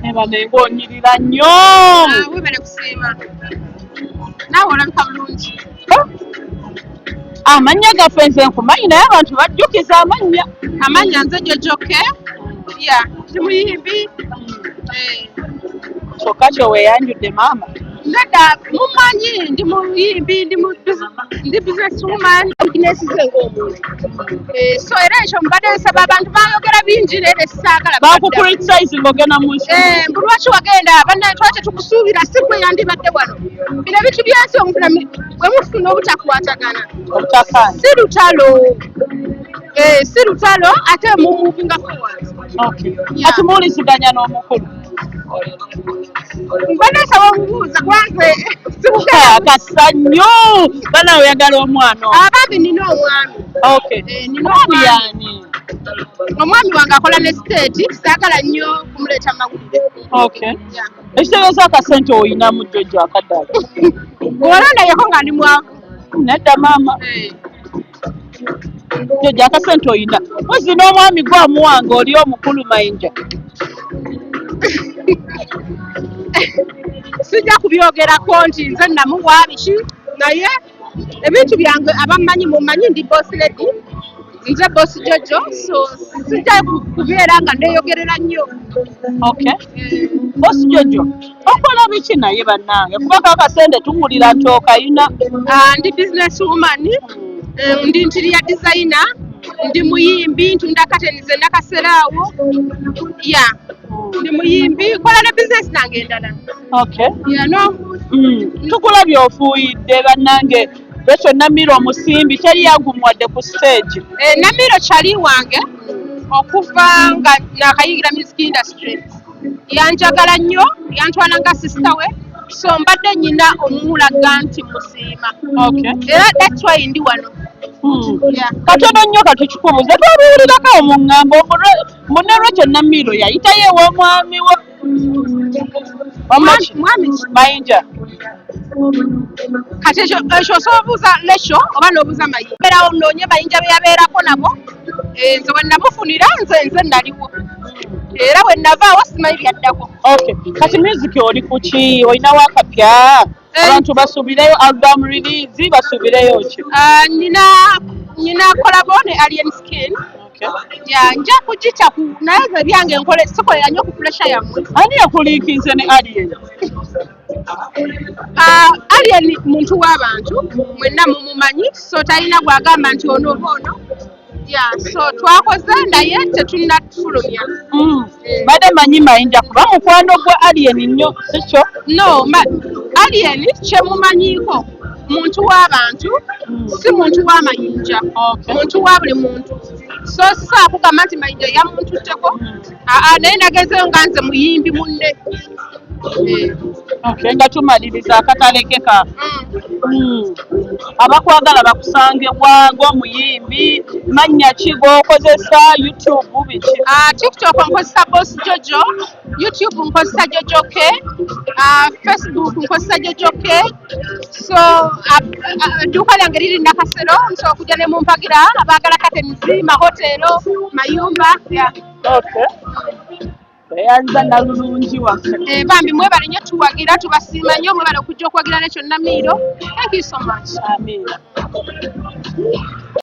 Eba ng'onyirira nnyo. Ah, webale kusiima. Naawe olabika bulungi. Amannya gaffe nze nkumanyi, naye abantu bajjukiza amannya. Amannya nze Jojo K. Yeah, ndi muyimbi. Eh, Kyokka kyo weeyanjudde, maama. Nedda, mumanyi ndi muyimbi, ndi business woman, business ze ng'omuntu. Eh, so era ekyo mbadde nsaba abantu bayogera bingi leero esaagala. Bakucriticize ng'ogenda mu nsi. Eh, mbu lwaki wagenda? Bannaye, twali tetukusuubira, si gwe yandibadde wano. Bino ebintu byensi, omuntu bwe mufuna obutakwatagana, Obutakaanya. si lutalo. Eh, si lutalo, ate mu moving forward. Yeah. Kati muwuliziganya n'omukulu? Mbadde nsaba omubuuza kubanze sibugenda. Kasanyu bana, oyagala omwana ono. Abambi, nina omwami. Eh, nina Omwami omwami. yani? Omwami wange akola ne state, saagala nnyo kumuleeta mu mawulire. Yeah. Ekitegeeza akasente oyinamu, Jojo, akaddala? Olondayeko nga ndi mwavu. Nedda, maama. Eh. Jojo, akasente oyina mpozi n'omwami gwe amuwanga oli omukulu Mayinja? Sijja kubyogerako nti nze namuwa biki, naye ebintu byange abammanyi mumanyi ndi boss lady, nze boss Jojo, so sijja kubeera nga neeyogerera nnyo. Okay. Boss Jojo, okola biki naye bannange? Kuba kakasente tuwulira nti okayina. Ah, ndi business woman, eh, ndi interior designer, ndi muyimbi, ntunda curtains e Nakaseraawo. Ya, ndi muyimbi, kola ne business nange endala. Ya, no. Tukulabye ofuuyidde bannange Rachel Namiro omusimbi, teri yagumwadde ku stage. Eh, Namiro kyali wange okuva nga nakayingira music industry, yanjagala nnyo, yantwala nga sister we, so mbadde nyina omulaga nti musiima. Era that's why ndi wano. Yeah. Katono nnyo katukikubuze, twabiwulirako mu ŋŋambo munne Rachel Namiro yayitayo ew'omwami we. Mwami mwami ki? Mayinja. Kati ekyo osobola obuuza Rachel oba n'obuuza Mayinja. Beerawo noonye Mayinja be yabeerako nabo. Eh, nze we namufunira, nze naliwo, era bwe navaawo simanyi byaddako. Okay. Kati music oli ku ki? Olinawo akapya? Eh. Abantu basuubireyo album release? Basuubireyo ki? Ah, nina collabo ne Alien Skin. Ya, nja kugita ku, naye nze ebyange nkole sikolera nnyo ku pressure yammwe. Ani yakuliikinze ne Alien? Ah, Alien muntu w'abantu, mwenna mumumanyi, so talina gwagamba nti ono oba ono. Ya, so twakoze naye tetunnafulumya. Badde manyi Mayinja kuba mukwano gwa Alien nnyo, si kyo? No, Alien kyemumanyiiko muntu w'abantu, si muntu w'amayinja. Muntu wa buli muntu, so sisobola kugamba nti Mayinja yamuntutteko. Aa, naye nagezeyo nga nze muyimbi munne. Eh, Okay, nga tumaliriza akatalekeka. Abakwagala bakusangebwa ng'omuyimbi, mannya ki g'okozesa, YouTube, biki? Ah, TikTok nkozesa Boss Jojo, YouTube nkozesa Jojo K, ah, Facebook nkozesa Jojo K. So ah, ah, edduuka lyange liri Nakasero, nsobola okujja ne mumpagira abaagala curtains, mahotero, mayumba. Yeah. Okay. Tweyanza nalulungi waffe. Eh, bambi mwebale nnyo tuwagira, tubasiima nnyo, mwebale okujja okuwagira Rachel Namiiro. Thank you so much. Amiina.